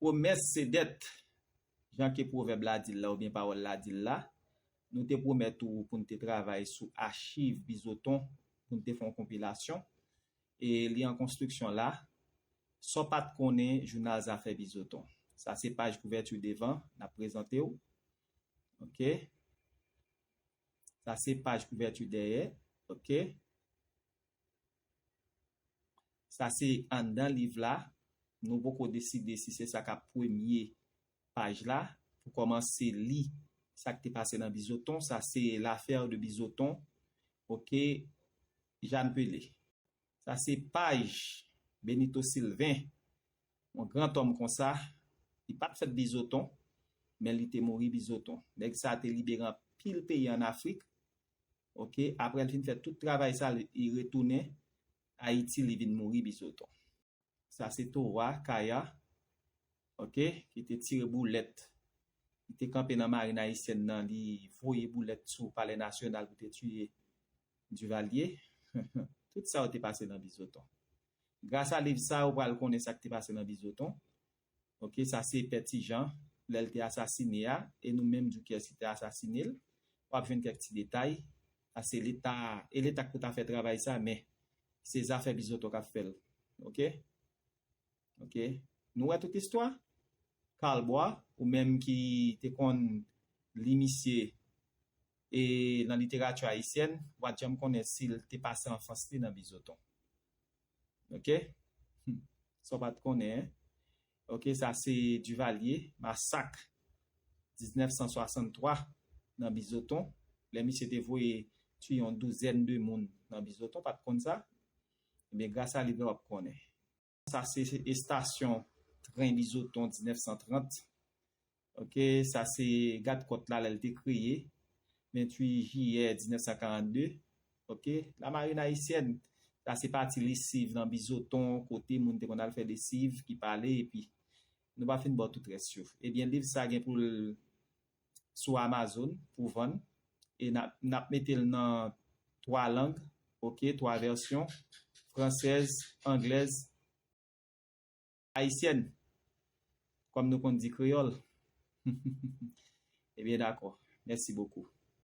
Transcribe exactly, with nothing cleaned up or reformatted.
Pwomès se dèt. Jan ke pwovèb la di l la, oubyen pawòl la di l la, nou te pwomèt ou pou n te travay sou achiv Bizoton, pou n te fè yon konpilasyon. E li an konstriksyon la. Sa w pa t konnen, jounal Zafè Bizoton. Sa se paj kouvèti devan, n ap prezante w. Ok. Sa se paj kouvèti dèyè. Ok. Sa se anndan liv la. Nou poko deside si se sa k ap premye paj la pou kòmanse li sa k te pase nan Bizoton. Sa se L'affaire de Bizoton. Ok. Jeanne Pelé. Sa se paj Benito Sylvain, yon gran tòm konsa. Li pa t fèt Bizoton, men li te mouri Bizoton. Nèg sa te libere anpil peyi ann Afrik. Ok, apre l fin fè tout travay sa, li retounen Ayiti, li vin mouri Bizoton. Sa se Towa Kaya, ok, ki te tire boulèt. Li te kanpe nan marin ayisyèn nan, li voye boulèt sou Palè Nasyonal pou te tiye Duvalier. Tout sa yo te pase nan Bizoton. Gras a liv sa, ou pral konnen sa k te pase nan Bizoton. Ok, sa se Pè Ti Jan, lè l te asasine a, e nou menm di w kiyès ki te asasine l. W ap jwenn kèk ti detay. Sa se Leta, e Leta k pou ta fè travay sa, men se Zafè Bizoton k ap fè l. Ok? Ok? Nou wè tout istwa? Karl Bois, ou menm ki te konn li misye e nan literati ayisyèn, w pa t janm konnen si l te pase anfans li nan Bizoton. Ok? Hmm. Sa w pa t konnen, en? Ok, sa se Duvalier, masak diznèf san swasanntwa nan Bizoton. Lè misye te voye tiye yon douzèn de moun nan Bizoton, pa t konn sa? Ebyen, gras a li, w ap konnen. Sa se estasyon tren Bizoton diznèf san trant. Ok, sa se gadkòt la lè l te kreye, venntuit jiyè diznèf san karannde. Ok, lamarin ayisyèn, sa se pati lesiv nan Bizoton, kote moun te konn al fè lesiv, ki pale, epi nou pa fin ba w tout rès yo. Ebyen, liv sa gen pou l sou Amazon pou vann, e n ap, n ap mete l nan twa lang, ok, twa vèsyon, fransèz, anglèz, ayisyèn, kòm nou konn di kreyòl. Ebyen, dakò. Mèsi bokou.